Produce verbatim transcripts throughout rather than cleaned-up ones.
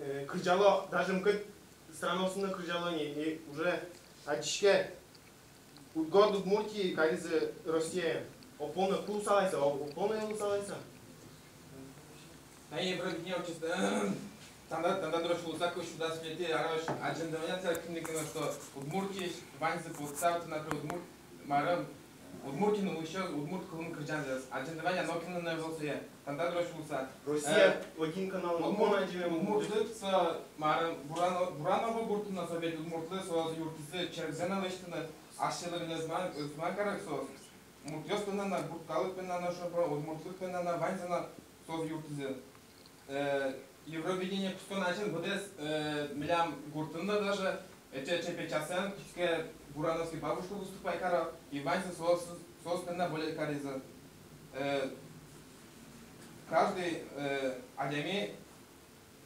э, кырӟало, даже мукет странаосын но кырӟало ни, и уже адӟиське. Город Удмуртии каризы Россиен. Опон-а, кулсалайса, о-, опон-а, лулсалайса. Тани Евровидение ортчиз. Танда, танда дорозь луыса, кык сюрс дас ньылетӥ арозь аджендэ вань тӥляд кинлы ке но, что Удмуртиысь ваньзы потса, вот, например, удмурт, марым, Удмуртиын улӥсьёс удмурт кылын кырӟанзэс. Аджендэ вань-а, нокинлы но ӧвӧл сое. Танда дорозь луыса. Россия, э, один канал, удмурт, мон адӟеме, удмуртлык со, марым, Бурано-, Бураново гуртын но, со ведь удмуртлы, соос юрттӥзы черкзэ но лэсьтыны, асьсэлы гинэ ӧз ма-, ӧз ма каре соос. Муртъёс понна но, гурт калык понна но, шуом, удмуртлык понна но, ваньзэ но соос юрттӥзы. Э, Евровидение кутскон азьын быдэс, э, милям гуртын но даже эче-эче печатъян, кутске «Бурановский бабушка» выступать каро, и ваньзы соос, соос понна болеть каризы. Э, каждый, э, адями,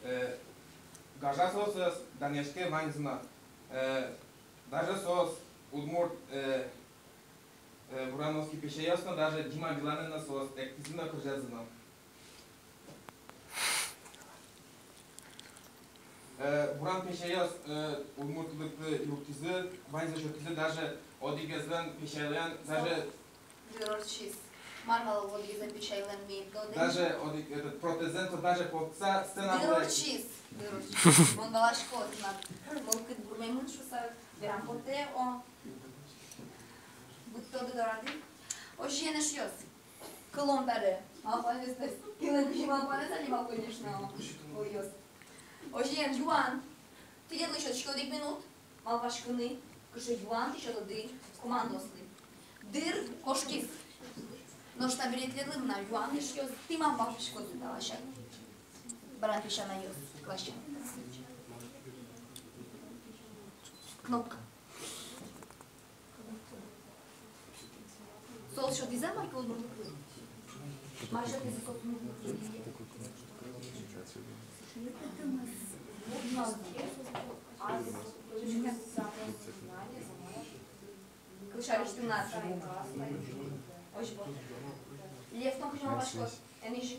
э, гажа соосыз, данъяське ваньзы но. Э, даже соос удмурт, э, э, бурановский песяйёс но, даже Дима Биланэн но соос эктӥзы но, кырӟазы но. Э, буран песяйёс, э, удмуртлыкты юрттӥзы, ваньзэ сётӥзы, даже одӥгезлэн песяйлэн, даже... Дыр ортчиз. Мар вал одӥгезлэн песяйлэн, ми тодӥм. Даже одӥг, этот, протезэн то даже потса сцена вылэ. Дыр ортчиз, дыр ортчиз. Мон валасько, тынад мылкыд бурмемын шуса, верам потэ, о. Быдтоды дорады. Озьыен, эшъёс. Кылом табере малпанъёсты. Кинлэн кызьы малпанэз али вал, конечно, ойёс. Озьыен, юан. Тӥледлы сётӥсько одӥг минут малпаськыны, кыӵе юан тӥ сётоды командоослы. Дыр кошкиз. Нош табере тӥледлы мынам юан, эшъёс, тӥ мар малпаськоды та ласянь? Баран песянайёс ласянь. Кнопка. Соос сётӥзы-а мар ке удмурт кылын? Мар сётӥзы соос удмурт кылын? Кылсярысь, тынад. Озьы бо. Лев, тон кызьы малпаськод? Эниш.